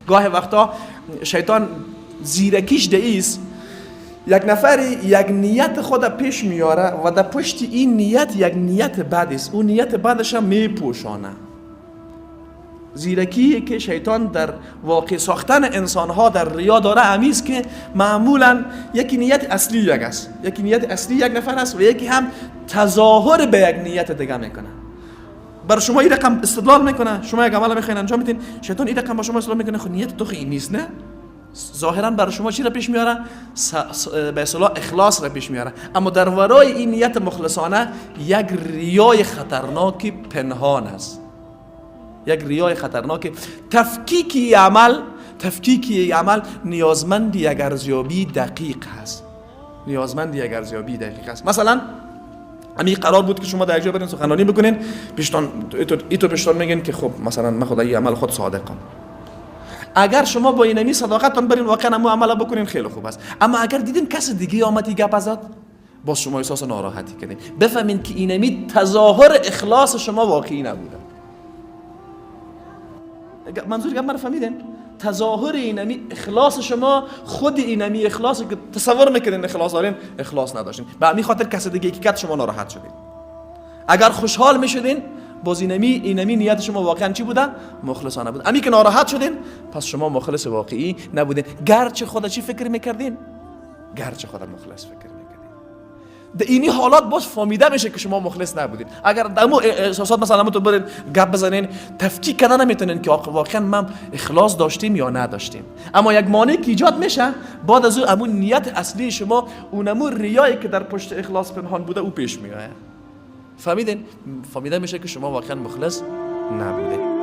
گاه وقتا شیطان زیرکیش دئیس، یک نفری یک نیت خود پیش میاره و در پشت این نیت یک نیت بد است، اون نیت بدش هم میپوشانه. زیرکی که شیطان در واقع ساختن انسانها در ریا داره همیست که معمولا یکی نیت اصلی یک است، یکی نیت اصلی یک نفر است و یکی هم تظاهر به یک نیت دیگه میکنه. بر شما این رقم استدلال میکنه، شما یک عمل میخواین انجام میدین، شیطان این رقم با شما استدلال میکنه، خب نیت تو این نیست، نه؟ ظاهرا بر شما چی را پیش میاره؟ به اصطلاح اخلاص را پیش میاره، اما در ورای این نیت مخلصانه یک ریای خطرناک پنهان است، یک ریای خطرناک. تفکیکی عمل نیازمند یک ارزیابی دقیق هست، نیازمند یک ارزیابی دقیق است. مثلا امی قرار بود که شما در جا برین سخنرانی بکنین، پیشتان ایتو پیشتان میگن که خب مثلا من خدای عمل خود صادقم. اگر شما با اینمی صداقتتان برین واقعا امو عمل بکنین خیلی خوب است، اما اگر دیدین کس دیگه آمد گپ زد، باز شما احساس ناراحتی کردین، بفهمین که اینمی تظاهر اخلاص شما واقعی نبوده. منظور گپ من فهمیدین؟ تظاهر اینمی اخلاص شما، خود اینمی اخلاص که تصور میکردین اخلاص دارین، اخلاص نداشتین. به همین خاطر کس دیگه که کت شما ناراحت شدین. اگر خوشحال میشدین باز اینمی نیت شما واقعا چی بوده؟ مخلصانه بوده. امی که ناراحت شدین پس شما مخلص واقعی نبودین، گرچه خود چی فکر میکردین؟ گرچه خود مخلص فکر میکردین. در اینی حالات باز فهمیده میشه که شما مخلص نبودین. اگر دمو احساسات مثلا تو برین گپ بزنین، تفکیک کردن نمیتونین که واقعا من اخلاص داشتیم یا نداشتیم. اما یک مانع که ایجاد میشه بعد از اون نیت اصلی شما، اونمو ریایی که در پشت اخلاص پنهان بوده او پیش میآید. فهمیدین؟ فهمیده میشه که شما واقعا مخلص نبودین.